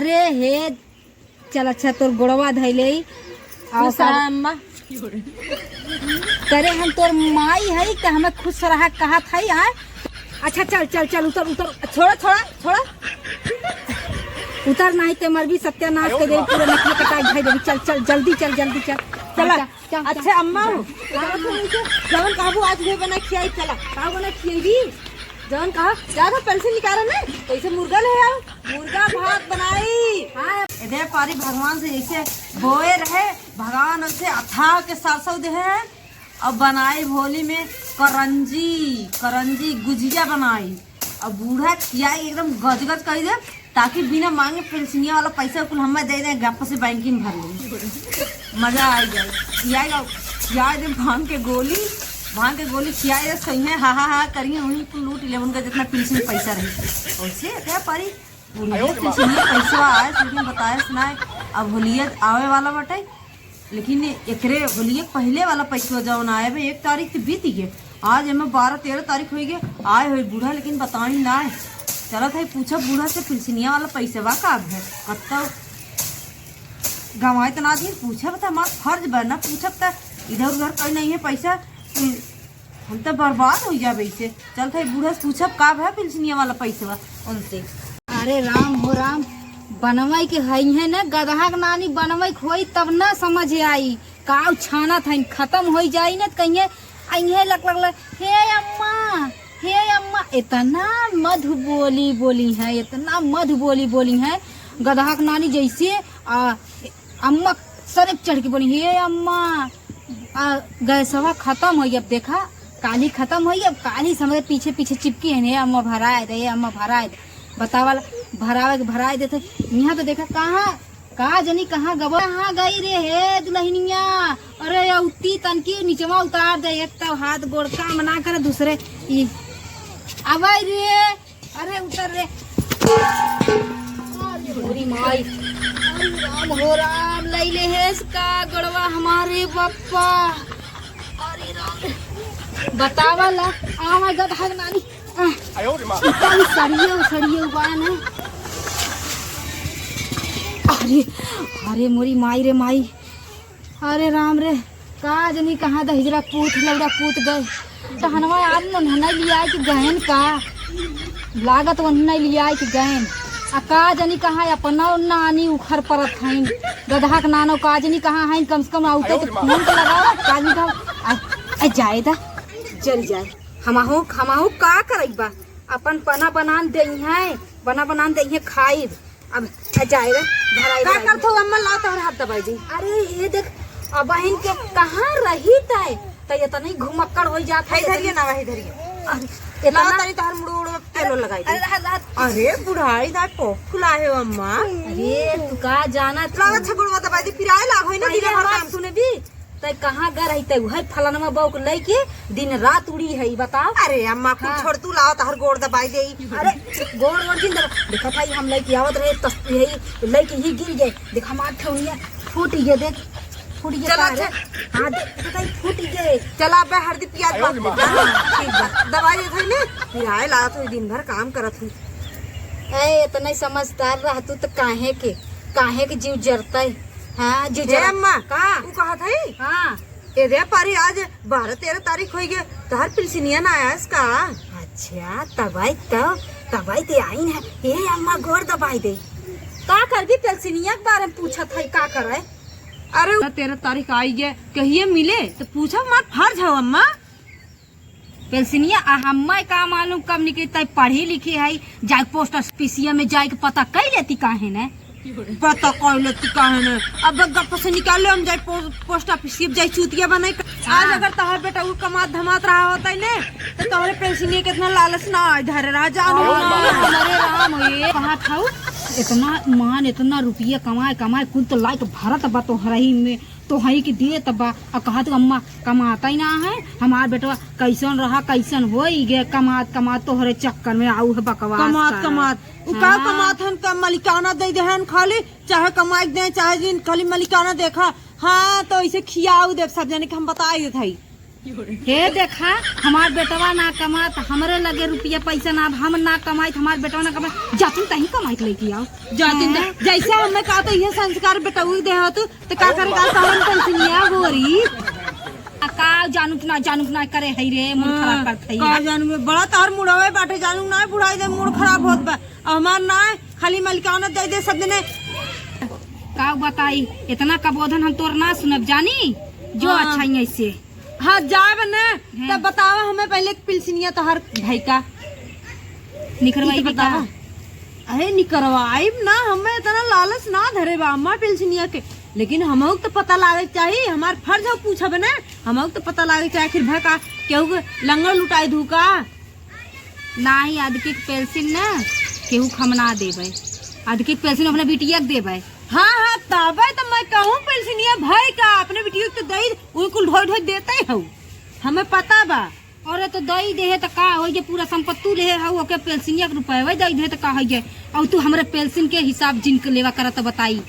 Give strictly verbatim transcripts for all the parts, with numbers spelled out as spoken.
ए हे, चल अच्छा, तोर गोड़वा धइले। खुश रहा अम्मा। करे हम तोर माई है कि हमें खुश रहा कहत है, आय? अच्छा, चल, चल, चल, उतर, उतर, छोड़ा, छोड़ा, छोड़ा। उतर, नहीं ते मरबी, सत्यानाश कर देबी, पूरा नकली कटाई धइ देबी। चल, चल, जल्दी चल, जल्दी चल। चला। अच्छा, अच्छा, अच्छा। अम्मा हो, जवन कहबू आज उहे बना खियाई, चला। का बना खियाई? जवन कहा, जा तो पेंसिल निकाला ना, कैसे मुर्गा ले आओ, मुर्गा भात बनाई। हाँ। ए दे पारी भगवान से जैसे बोए रहे, भगवान उसे अथाह के सरसों देहे हैं, अब बनाई होली में करंजी, करंजी गुजिया बनाई। अब बूढ़ा खियाई एकदम गजगज कर दे, ताकि बिना मांगे पेंसिनिया वाला पैसा कुल हमें दे दे, गप से बैंकिंग भर ले। मजा आ जाए। खियाई, खियाई दे भांग के गोली, भांग के गोली खियाई दे, सही है, हा, हा, हा करिए, वहीं कुल लूट ले उनका जितना पेंसिन पैसा रही। वैसे क्या पारी, बुढ़िया पेंसिनिया पैसा आए, लेकिन बताए सुनाए, अब होलिया आवे वाला बाटे, लेकिन एकरे होलिये पहिले वाला पैसवा जौन आए बे, एक तारीख तो बीत गए, आज एमे बारह तेरह तारीख होइ गए, आए होई बूढ़ा, लेकिन बताई ना है। चलत है पूछब बूढ़ा से, पिलसिनिया वाला पैसवा का है, कत्ता गंवाए त ना दिन, पूछब त हमार फर्ज बा ना, पूछब त इधर उधर कहीं नहीं है पैसा। हम तो बर्बाद हो जाबे इसे। चल, थाई बूढ़ा से पूछब का भा पिलसिनिया वाला पैसवा उनसे। अरे राम हो राम, बनवाई के हई है ना, गदहा के नानी बनवाई के होई तब ना समझ आई। काउ छाना था, खत्म हो जाई ना, त कहिए अइहे लक लक लक, "हे अम्मा, हे अम्मा।" इतना मधु बोली बोली है, इतना मधु बोली बोली है, गदहा के नानी जैसे आ, अम्मा सर चढ़ के बोली, "हे अम्मा, आ, गैसवा खत्म होई, अब देखा, काली खत्म होई, अब काली समझ पीछे पीछे चिपकी है, हे अम्मा भराए दे, हे अम्मा भराए दे।" बतावा ला, भरावे के भराए देते, यहाँ तो देखा कहाँ, का जनी कहाँ गबा, कहाँ गई रे हे दुल्हनिया? अरे अउती तनकी निचवा उतार दे, एक तो हाथ गोड़ काम ना करे, दूसरे ई आवाई रे। अरे उतर रे। अरे मोरी माई। अरे राम हो राम, लैले हेस का गोड़वा हमारे बप्पा। अरे राम रे। बतावा ला, आवा गदहा के नानी। आह, आयो रे माँ। इतना सड़ियो, सड़ियो बा ना। अरे, अरे मोरी माई रे माई। अरे राम रे, का जनी कहाँ दहिजरा पूत, लौड़ा पूत गए। टहनवा आज नन्हना लिया के गएन का? लागत वन्हना लिया के गएन। आ का जनी कहाँ अपना नानी उखर परत हईन। गदहा के नानो का जनी कहाँ हईन, कम से कम आउते तो फोन तो लगाओ, का जनी कहाँ, आ, आ जाए दा, जल जाए। हमाहू, हमाहू का करई बा? अपन पना बनान देई हैं, पना बनान देई हैं खाइब। अब जाए रे, धराई का धराई। करत हो अम्मा, लाओ तोहर हाथ दबाई दी। अरे ये देख, अबहिन के कहाँ रही तय, तय इतना ही घुमक्कड़ हो जात है, है। धरिए ना, वही धरिए। अरे, इतना लाओ तनी तोहर मुड़ उड़ तेलो लगाई दी। अरे, हाथ, हाथ। अरे बुढ़ाई ना पोख फुला है अम्मा। अरे तू का जाना तू। लाओ अच्छा गुड़वा दबाई दी, पिराए लाग होई ना, पहले दिन भर बात काम। सुनबी, तै कहाँ गा रही तै? उहै फलनवा बउक लइके दिन रात उड़ी है, ई बताओ। अरे अम्मा, कुछ हाँ। छोड़, तू लाओ, तहर गोड़ दबाई देई। अरे, गोड़ वोड़ जिन दबा-, देखा भाई, हम लइके आवत रहे, तस-, यही लइके ही गिर गए। देख, हमार ठौनिया फूट गए, देख, फूट गए चला, का रे? अच्छा। हाँ, देख, देखा, ई फूट गए। चला, अबे हरदी पियाज बांध दे। हाँ, ठीक बा। दबाई देत है ने, फिर आए लागत हुई, दिन भर काम करत हुई। ए, इतना ही समझदार रह तू तो काहे के, काहे के जीव जरता है? हाँ, जीव हे जरा अम्मा, का? ऊ कहत हई? हाँ। ए रे पारी, आज बारह तेरह तारीख होई गे, तहर पिलसिनिया ना आयस का? अच्छा, तबाई तो, तबाई ते आई ना। ए अम्मा, गोड़ दबाई दे। का करबी, पिलसिनिया के बारे में पूछत हई, का करे? अरे, तेरह तारीख आई गे, कहिए मिले, तो पूछब हमार फर्ज हौ अम्मा। पेलसिनिया, आ हम्मै का मालूम कब निकली, तै पढ़ी लिखी है, जाए पोस्ट ऑफिसिया में जाए के पता कई लेती काहे ने? पता कई लेती काहे ने? अब गप से निकाल ले, हम जाए पो-, पोस्ट ऑफिसिया में जाए चूतिया बने। आज हाँ। अगर तहार बेटा उ कमात धमात रहा होता है ने, तो तोहरे पेलसिनिया कितना लालच ना आए धरे रहा, जानो अरे ना। राम, अरे राम, ये कहाँ था उ? इतना मान, इतना रुपया कमाए, कमाए, कुल तो लाइक भरत बा तोहरही में। तोहई के देत बा, आ कहत, "अम्मा, कमाता ही ना है, हमार बेटवा कैसन रहा, कैसन होई गे, कमात, कमात तोहरे चक्कर में आऊ है बकवास कमात, करत।" कमात। उ का हाँ। कमात हन, का मलिकाना दे दे हन खाली, चाहे कमाई दे, चाहे जिन, खाली मलिकाना देखा। हाँ, तो इसे खियाऊ देब सब जने के, हम बताई देत हई। हे देखा, हमार बेटवा ना कमात, हमरे लगे रुपया पैसा ना, अब हम ना कमाइत, हमार बेटवा ना कमात, जातिन तहीं कमाइत लेके आओ। जातिन त-, हैं? जैसे हमें कहा तो ये संस्कार बेटऊ दे हो तू, तो का करे का तहन पेंसिनिया गोरी? आ का जानू कि ना जानू कि ना करे है रे, मूड खराब करत है का यार। जानू में बड़ा तार मुड़ावे बाटे, जानू ना बुढ़ाई दे, मूड खराब होत बा। अब हमार ना खाली मलिकाना दे दे सब जने। का बताई, इतना कबोधन हम तोर ना सुनब जानी, जो हाँ। अच्छा ही ऐसे। हाँ, जाब न, हैं। तब बतावा हमें पहले कि पिलसिनिया तोहार भाई का। निकरवाई ई तो भी का? बतावा। अरे निकरवाइब ना, हमें इतना लालच ना धरे बा अम्मा पिलसिनिया के, लेकिन हमहू के तो पता लागे के चाही, हमार फर्ज हो पूछब ना, हमहू के तो पता लागे के चाही। आखिर भा का केहू के लंगड़ लुटाई दू का? नाही, अदकी के पेलसिन ना केहू के हम ना देबै, अदकी के पेलसिन अपने बिटिया के देबै। हाँ, हाँ, तबे तो मैं कहूँ, पेलसिनिया भाई का अपने बिटिया के तो दई, उही कुल ढोई ढोई देते ही हऊ, हमें पता बा। अरे तो दई देहे तो का होई, जे पूरा संपत्ति लेहे हऊ, ओके पेलसिनिया के रुपया दई देहे तो का होई जे? और तू हमरे पेलसिन के हिसाब जिन के लेवा करा तो बताई,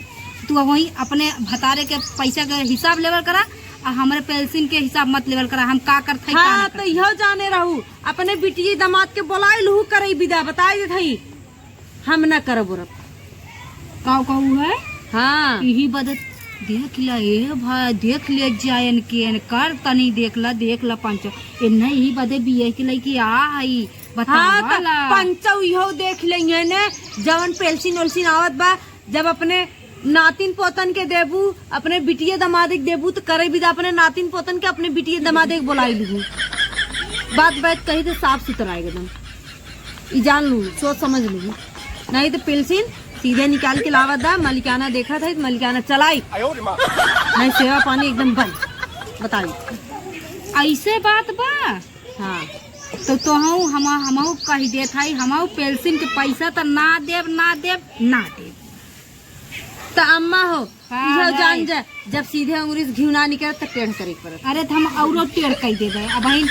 तू वही अपने भतारे के पैसा के हिसाब लेवल करा, आ हमरे पेलसिन के हिसाब मत लेवल करा, हम का करत हई, का हाँ, ना तो करत हई। इहो जाने रहू, अपने बिटिया दामाद के बोलाई लूहू करई विदा, बताई देत हई, हम ना करब उरब। का कहू है? हाँ। यही बदे देख ला, ए भाई, देख ले जाए इनके, इनकर तनी देख ला, देख ला पंच, ए नहीं, यही बदे बिये के लइके आ हई, हाँ, बतावा त ला। पंचौ इहो देख लेइहे ने, जवन पेलसिन ओलसिन आवत बा, जब अपने नातिन पोतन के देबू, अपने बिटिये दमादे के देबू, त करे विदा अपने नातिन पोतन के, अपने बिटिये दमादे के बोलाई लूहू। बात बात कही तो साफ सुथरा एकदम, ई जान लूहू, सोच समझ लूहू। नहीं तो पेलसिन सीधे निकाल के लावा दा, मलिकाना देखत है, मलिकाना चलाई। नहीं, सेवा पानी एकदम बंद। बताई। ऐसे बात बा? हाँ। तो तोहू हम, हमहू कह देत हई, हमहू पेलसिन के पैसा त ना देब, ना देब, ना देब। त अम्मा हो, हाँ, इहो जान भाई। जा, जब सीधे अंगुरी से घिउ ना निकरे त टेढ़ करे के पड़त। अरे त हम औरो टेढ़ कई देबे। अब बहिन,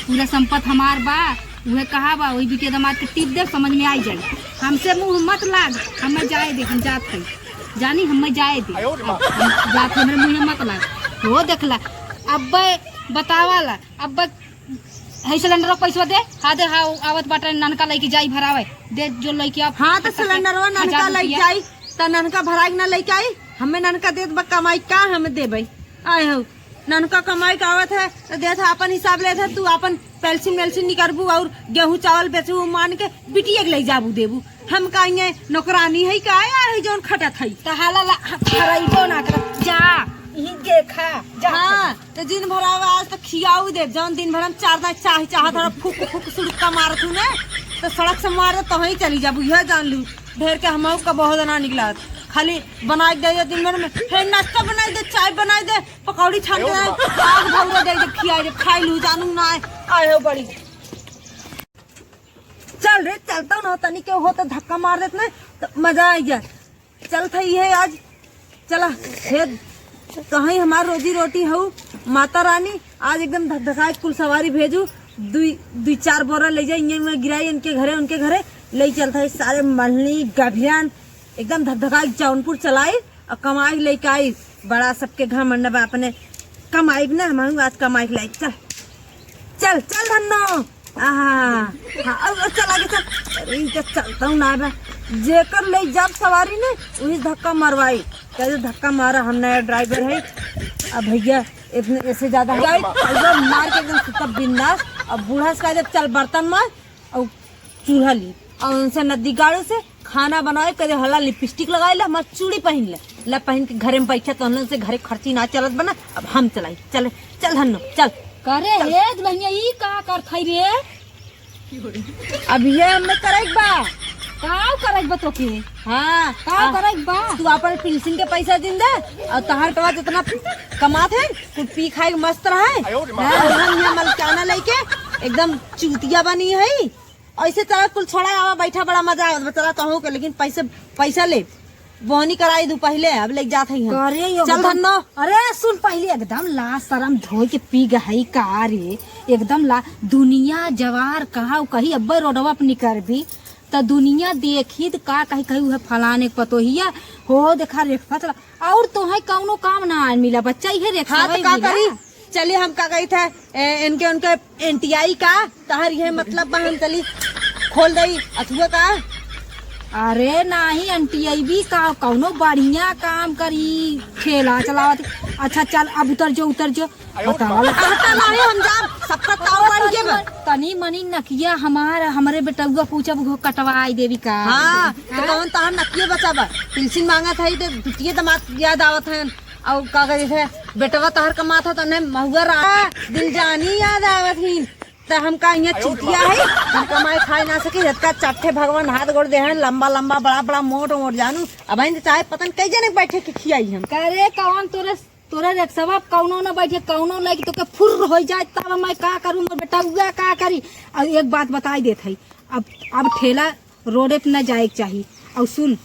पूरा संपत हमार बा, उहे कहा बा, वही बिटिया दामाद के टिप देब, समझ में आई जाई। हमसे मुँह मत लाग, हमें जाए दे, हम जात हई। जानी, हमें जाए दे। हम जात हई, हमरे मुँह मत लाग। हो देखला, अब्बे बतावाला, अब्बे है सिलेंडर के पैसवा दे, हाँ दे, हाँ, आवत बाटे, ननका लइके जाई भरावे, दे जो लइके आप हाँ, तो खर्चा के सिलेंडरवा ननका हजार लइके रुपया। जाई, त ननका भराई के ना लइके आई, हमें ननका देत बा कमाई का हम देबै? आए हो, ननका कमाई के आवत है, त देत है, अपन हिसाब लेत है, तू अपन पेलसिन मेलसिन निकरबू और गेहूं चावल बेचबू, मान के बिटिया के लइ जाबू देबू। हम कहेंगे नौकरानी है का, आए है जौन खटत है। त हाला ला, फरइबो ना करत, जा, यही देखा, जा। हाँ, त जिन भरावा आज त खियाऊ दे, जौन दिन भर हम चार दाई चाह चाहत हर फूक फूक सुड़का मारत हूँ ने, त सड़क से मार दे, तहीं चली जाबू, यह जान लू। ढेर के हमहू का बहुत ना निकला, खाली बनाई के दे दे दिन भर में, हे नाश्ता बनाई दे, चाय बनाई दे, पकौड़ी छान के दे, आग भौरा दे दे, खियाई दे, खाई लू, जानू ना आए, आए हो बड़ी। चल रे, चलता ना, तनी के हो तो धक्का मार देत ना, तो मजा आ गया। चल थई है आज, चला, हे कहीं हमार रोजी रोटी हऊ, माता रानी, आज एकदम धकधकाए कुल सवारी भेजू, दुई, दुई चार बोरा ले जाई, इन्हें में गिराई, इनके घरे, उनके घरे, ले चल थई सारे मलनी, गभियान, एकदम धकधकाए जौनपुर चलाई, और कमाई लेके आई, बड़ा सबके घमंड बा अपने, कमाई ना, हम आज कमाई के लाई, चल, चल, चल धन्नो। आहा, हाँ, अब, अब चल आगे चल। अरे, इनका चलता हूँ ना बा। जेकर ले जाब सवारी ने, वही धक्का मरवाई। कहे, "धक्का मारा, हम नया ड्राइवर है।" अब भैया, इतने, ऐसे ज्यादा है। एकदम मार के एकदम सुतब बिंदास। अब बूढ़ा से कह दे, "चल बर्तन मार और चूल्हा ली।" और उनसे नदी गाड़ू से खाना बनाए, कहे, "हला लिपस्टिक लगाई ले, हमार चूड़ी पहन ले।" ला पहन के घरे में बैठे, तो उनसे घरे खर्ची ना चलत बना। अब हम चलाई, चल, चल धन्नो, चल। करे चल। हे दुल्हनिया, ई का करत हई रे? अब ये हमें करे के बा। काव करे के बा तोके? हाँ। काव आ, करे के बा? तू अपन पेंशन के पैसा दिन दे, और तहार के बाद जितना कमात है, तू पी खाए के मस्त रहे। आयो रे माँ। हाँ, हम यहाँ मलकाना लेके एकदम चूतिया बनी है। ऐसे चला कुल छोड़ा आवा, बैठा, बड़ा मजा आवत बा, चला तोहू के, लेकिन पैसे, पैसा ले, बोहनी कराई दू पहले, अब लेके जात हई हम। करे यो चल एकदम धन्नो। अरे सुन, पहले एकदम लाज शरम धोई के पी गई का रे, एकदम ला, दुनिया जवार कहा कही, अब्बे रोडवा पे निकरबी, त दुनिया देखी त का कही, कही उहे फलाने के पतोहिया, हो देखा रेखा चला, और तोहे कौनो काम ना मिला, बच्चा इहे रेखा हाँ, तो वही का मिला। करी? चली, हम का कही थे, ए, इनके उनके एनटीआई का, तहर ये मतलब बा, हम चली खोल दई अथुआ का। अरे नाही, एनटीआई भी का, कौनो बढ़िया काम करी, ठेला चलावत। अच्छा चल, अब उतर जो, उतर जो। बताओ। कहता नाही, हम जाब, सबका ताव बन के बा। तनी मनी नकिया हमार, हमरे बेटउआ पूछब, उहो कटवाई देवी का। हाँ, तो कौन तहर नकिया बचा बा? पेंसिल मांगत है, तो दुतिये दामाद याद आवत है। अउ का कही थे, बेटवा तहर कमात है, तने महुआ रहा, दिल जानी याद आवत ही। त हम का इहाँ चूतिया है, हम कमाए खाए ना सकी, जतका चट्ठे भगवान हाथ गोड़ दे हैं, लंबा लंबा, बड़ा बड़ा, मोट मोट जानू। अब तो चाहे पतन कई जने बैठे के खियाई हम। करे कौन तोरे, तोरे रिक्शवा कौनो न बैठे, कौनो लेके तोके फुर्र हो जाए, तब मैं का करूँ, मोर बेटउआ का करी? अब एक बात बताई देत है, अब, अब ठेला रोडे पे न जाए के चाही। अउ सुन,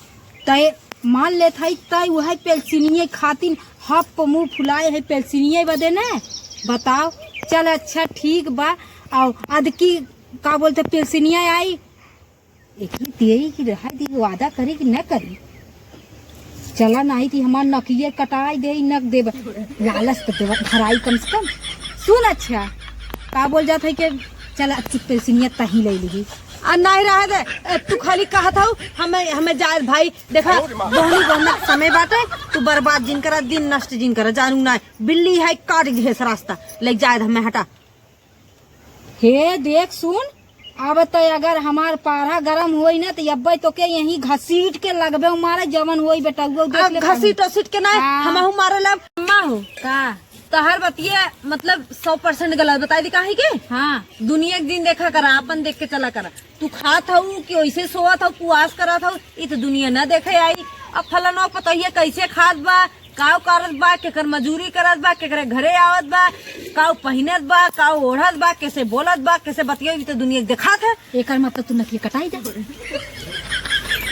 तय मान लेत हई, तय उहे पेलसिनिये खातिन हप मुँह फुलाए है, पेलसिनिये बदे न। बताओ, चल अच्छा ठीक बा। अउ अदकी का बोलते पेलसिनिया आई, एकरी तियई की रहा दी, वादा करी कि न करी? चला नाही ती हमार नकिये कटाई देई, नक देब, लालच त देब, धराई कम से कम। सुन अच्छा, का बोल जात है कि चला अच्छी पेलसिनिया तही ले ली। आ नाही रहे दे, ए, तू खाली कहत हऊ, हमें, हमें जाए भाई, देखा, बोहनी बोहना समय बाटे, तू बर्बाद जिन करा, दिन नष्ट जिन करा, जानू ना, बिल्ली है काट दिहे से रास्ता, ले जाए हमें हटा। हे देख सुन, अब त अगर हमार पारा गरम होई ना, त अब्बे तोके यहीं घसीट के लगबे मारे, जवन होई बेटउआ, देख आ, ले घसीट उसीट के ना, हाँ। हमहू मारे लब। अम्मा हो। का? तहर बतिया, मतलब, सौ परसेंट गलत बताई दी, काहे के? हाँ। दुनिया के दिन देखा करा, आपन देख के चला करा। तू खात हऊ कि ओइसे सोवत हऊ, कुआस करत हऊ, ई त दुनिया न देखे आई। अब फलनवा पतोहिया कैसे खात बा, काव करत बा, केकर मजूरी करत बा, केकरे घरे आवत बा, काव पहिनत बा, काव ओढ़त बा, कैसे बोलत बा, कैसे बतियाई, ई त दुनिया के देखात है। एकर मतलब तू नकिया कटाई दे।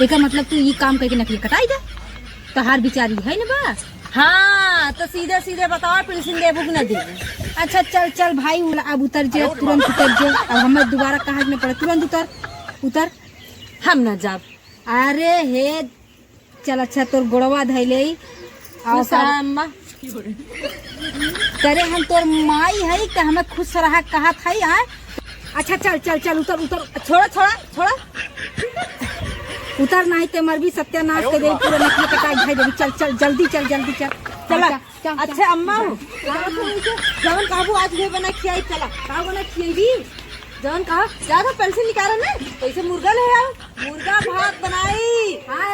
एकर मतलब तू ई काम करके नकिया कटाई दे। तहार विचार ई है न बा? हाँ, तो सीधे सीधे बताओ, पेंसिल देबू कि न देबू? अच्छा, चल, चल भाई, उल-, अब उतर जे, तुरंत उतर जे। अब हमें दोबारा कहा के न पड़े, तुरंत उतर, उतर। हम न जाब। अरे हे, चल, अच्छा, तोर गोड़वा धइले ही। खुश रहा, अम्मा। करे हम तोर माई है कि हमें खुश रहा कहत है, आय? अच्छा, चल, चल, चल, उतर, उतर। छोड़ा, छोड़ा, छोड़ा। उतर, नाही ते मरबी, सत्यानाश कर दे, पूरा नकली कटाई खाई देबी। चल, चल, जल्दी चल, जल्दी चल। चला। चल, चल, अच्छा, चल। अम्मा हो, जवन कहबू आज उहे बना खियाई, चला। का बना खियाई? जवन कहा, जा तो पेंसिल निकाला ना, कैसे मुर्गा ले आओ, मुर्गा भात बनाई। हाँ।